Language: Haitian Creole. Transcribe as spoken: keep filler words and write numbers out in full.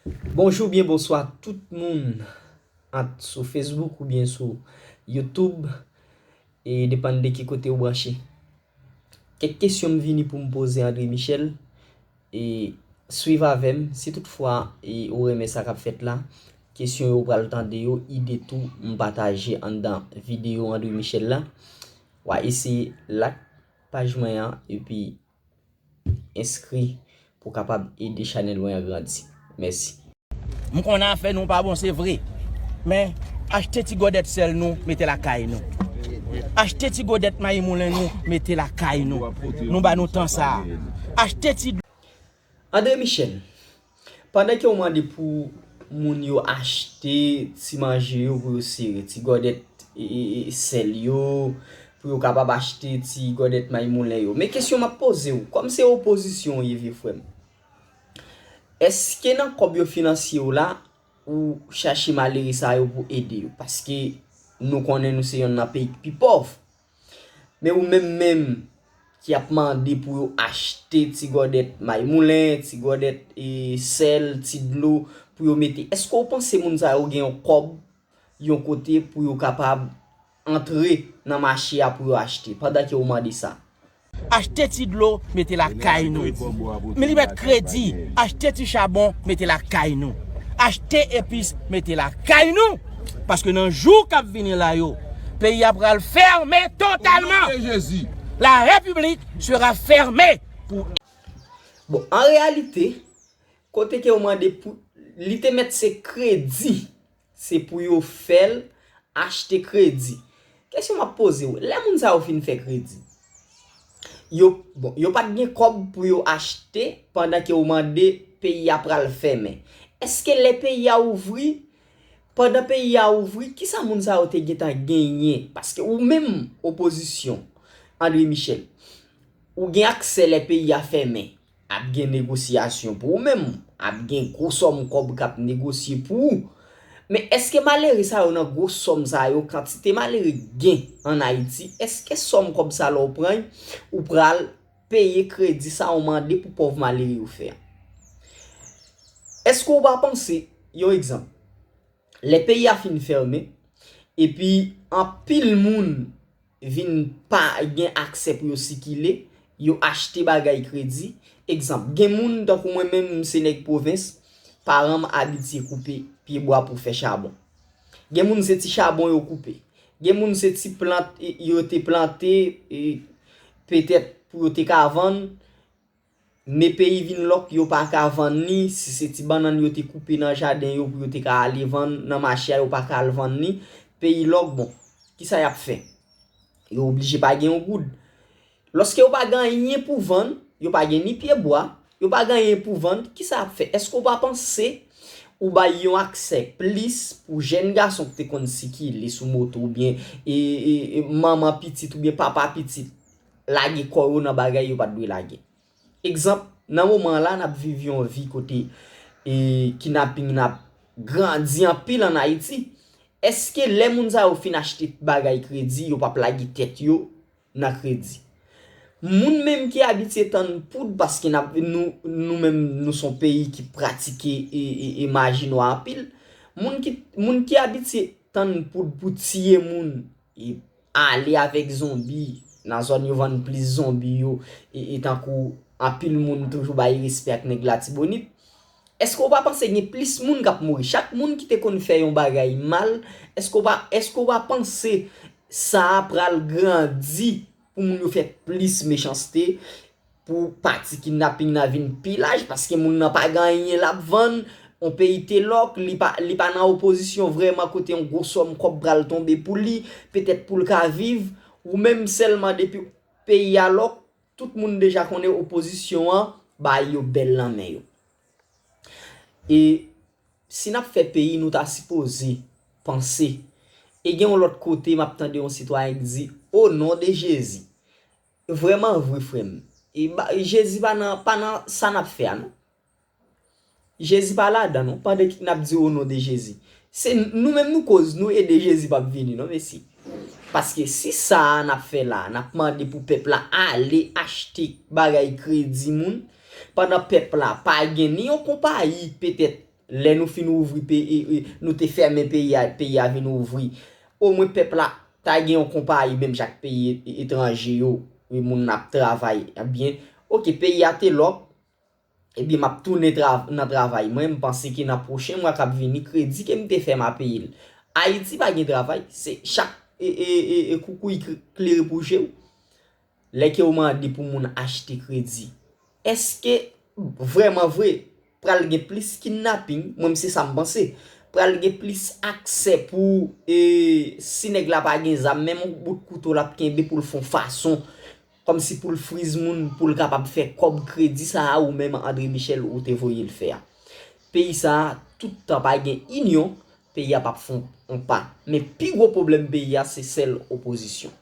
Bonjou oubyen bonswa tout moun, ant sou Facebook oubyen sou YouTube, e depann de ki kote ou branche. Kèk kesyon m vini pou m poze André Michel, e swiv avè m, si toutfwa e ou renmen sa k ap fèt la, kesyon yo ou pral tande yo, ide tou m pataje anndan videyo André Michel la. W a eseye like paj mwen an, epi enskri pou w kapab ede chanèl mwen an grandi. Mèsi. M konnen afè nou pa bon, se vre. Men, achte ti gòdèt sèl nou, mete lakay nou. Achte ti gòdèt mayi moulen nou, mete lakay nou. Nou ba nou tan sa a. Achte ti André Michel, pandan ke w mande pou moun yo achte ti manje yo pou yo sere, ti gòdèt e, e, e, sèl yo, pou yo kapab achte ti gòdèt mayi moulen yo. Men kesyon m ap poze w, kòm se opozisyon w ye, vye frè m, èske nan kòb yo finansye w la, ou chache malere sa yo pou ede yo? Paske nou konnen nou se yonn nan peyi ki pi pòv. Men ou menm menm ki ap mande pou yo achte ti gòdèt mayi moulen, ti gòdèt e, sèl, ti dlo pou yo mete, èske w panse moun sa yo gen yon kòb yon kote pou yo kapab antre nan mache a pou yo achte, pandan ke w mande sa? Achte ti dlo, mete lakay nou. Men li mèt kredi, achte ti chabon, mete lakay nou. Achte epis, mete lakay nou. Paske nan jou k ap vini la yo, peyi a pral fèmen totalman. La République sera fermée pour Bon, an reyalite, kote ke w mande pou, li te mèt se kredi, se pou yo fè l achte kredi. Kesyon m ap poze w, lè moun sa yo fin fè kredi, yo, bon, yo pa t gen kòb pou yo achte pandan ke w mande peyi a pral fèmen. Èske lè peyi a ouvri, pandan peyi a ouvri, kisa moun sa yo te gentan genyen? Paske ou menm, opozisyon, André Michel, ou gen aksè lè peyi a fèmen. Ap gen negosyasyon pou ou menm, ap gen gwo sòm kòb k ap negosye pou ou. Men èske malere sa yo nan gwo sòm sa yo, kantite malere gen ann Ayiti, èske sòm kòb sa lè w pran, ou pral peye kredi sa ou mande pou pòv malere yo fè a? Èske w pa panse, yon egzanp, lè peyi a fin fèmen, epi anpil moun vin pa gen aksè pou yo sikile, yo achte bagay kredi. Egzanp, gen moun tankou mwen menm, m se nèg pwovens, paran m abitye koupe pyebwa pou fè chabon. Gen moun se ti chabon yo koupe. Gen moun se ti plant yo te plante, petèt pou yo te ka vann, men peyi vin lòk, yo pa ka vann li, si se ti bannann yo te koupe nan jaden yo pou yo te ka ale vann nan mache a, yo pa ka al vann li, peyi lòk, bon, kisa y ap fè? Yo oblije pa gen yon goud. Lòske yo pa gen anyen pou vann, yo pa gen ni pyebwa, yo pa gen anyen pou vann, kisa y ap fè? Èske w pa panse ou bay yon aksè plis pou jèn gason ki te konn sikile sou moto oubyen e, e, e, manman pitit oubyen papa pitit lage kò yo nan bagay yo pa t dwe lage? Egzanp, nan moman an la, n ap viv yon vi kote e, kidnaping nan ap grandi anpil ann Ayiti. Èske lè moun sa yo fin achte bagay kredi, yo p ap lage tèt yo nan kredi? Moun menm ki abitye tann poud, paske n ap, nou, nou menm, nou se yon peyi ki pratike e, e, e maji nwa anpil. Moun ki, moun ki abitye tann poud pou tiye moun, e ale avèk zonbi nan zòn yo vann plis zonbi yo, e, e tankou anpil moun toujou bay respè ak nèg Latibonit. Èske w pa panse gen plis moun k ap mouri? Chak moun ki te konn fè yon bagay mal, èske w pa, èske w pa panse sa a pral grandi pou moun yo fè plis mechanste, pou pati kidnaping nan vin pi laj, paske moun nan pa gen anyen l ap vann, yon peyi te lòk, li pa, li pa nan opozisyon vrèman kote yon gwo sòm kòb pral tonbe pou li, petèt pou l ka viv, ou menm sèlman depi peyi a lòk, tout moun deja konnen opozisyon an bay yo bèl nan men yo. E si n ap fè peyi, nou ta sipoze panse. E gen yon lòt kote, m ap tande yon sitwayen ki di, O non de Jezi. Vrèman vre, frè m. E ba, Jezi pa nan, pa nan sa n ap fè a, non. Jezi pa ladan, non. Pandan ki n ap di, O non de Jezi. Se nou menm nou koz, nou ede Jezi p ap vini, non, mesye. Paske si sa a n ap fè la, n ap mande pou pèp la ale achte bagay kredi moun, pandan pèp la pa gen ni yon konpayi, petèt, Lè nou fin ouvri peyi, nou te fèmen peyi a, peyi a vin ouvri. Omwen pèp la ta gen yon konpayi menm jan ak peyi etranje yo, moun ap travay byen. Oke, peyi a te lòk, ebyen m ap tounen nan travay mwen. M panse ke nan pwochen mwa k ap vini, kredi ke m te fè m a peye l. Ayiti pa gen travay, se chak e, e, e, e koukouy klere pou je w. Lè ke w mande pou moun achte kredi, èske vrèman vre pral gen plis kidnaping? Mwen, se sa m panse. Pral gen plis aksè pou, e, si nèg la pa gen zam, menm yon bout kouto l ap kenbe pou l fè yon fason, kòmsi pou l friz moun, pou l kapab fè kòb kredi sa a ou menm André Michel ou te voye l fè a. Peyi sa a, tout tan pa gen inyon, peyi a p ap fè yon pa. Men pi gwo pwoblèm peyi a, se sèl opozisyon.